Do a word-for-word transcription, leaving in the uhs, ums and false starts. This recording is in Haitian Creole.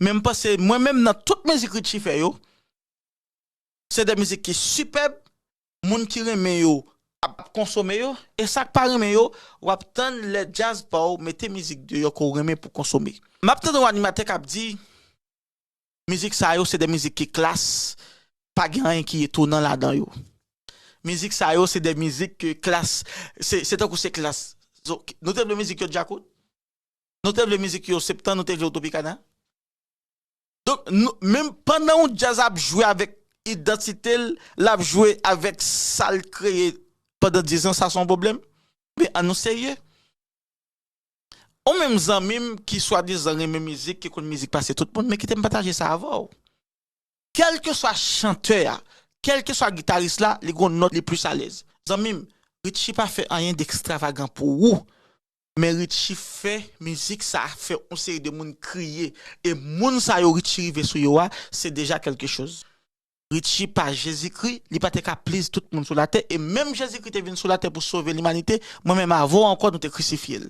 Men m panse, mwen menm, nan tout mizik Richie fè yo, se de mizik ki sipèb, moun ki renmen yo ap konsome yo, e sa k pa renmen yo, w ap tann lè djaz pa w mete mizik deyò ke w renmen pou konsome. M ap tande yon animatè k ap di, mizik sa yo se de mizik ki klas, pa gen anyen ki etonan ladan yo. Mizik sa yo se de mizik ke klas, se, se tankou se klas. Zo-, nou te vle mizik yo Djakout? Nou te vle mizik yo Septan, nou te vle yo Tropicana? Donk, nou, menm pandan yon djaz ap jwe avèk idantite l, l ap jwe avèk sa l kreye pandan diz an, sa se yon pwoblèm. Men an nou serye. Ou menm zanmi m ki swadizan renmen mizik, ki konn mizik pase tout moun, men kite m pataje sa avè w. Kèlkeswa chantè a, kèlkeswa gitaris la, li gon nòt li plis alèz. Zanmi m, Richie pa fè anyen dekstravagan pou ou. Men Richie fè mizik sa fè yon seri de moun kriye. E moun sa yo Richie rive sou yo a, se deja kèlke choz. Richie pa Jezikri, li pa te ka please tout moun sou latè. E menm Jezikri te vin sou latè pou sove limanite, mwen menm avè w ankò, nou te krisifye l.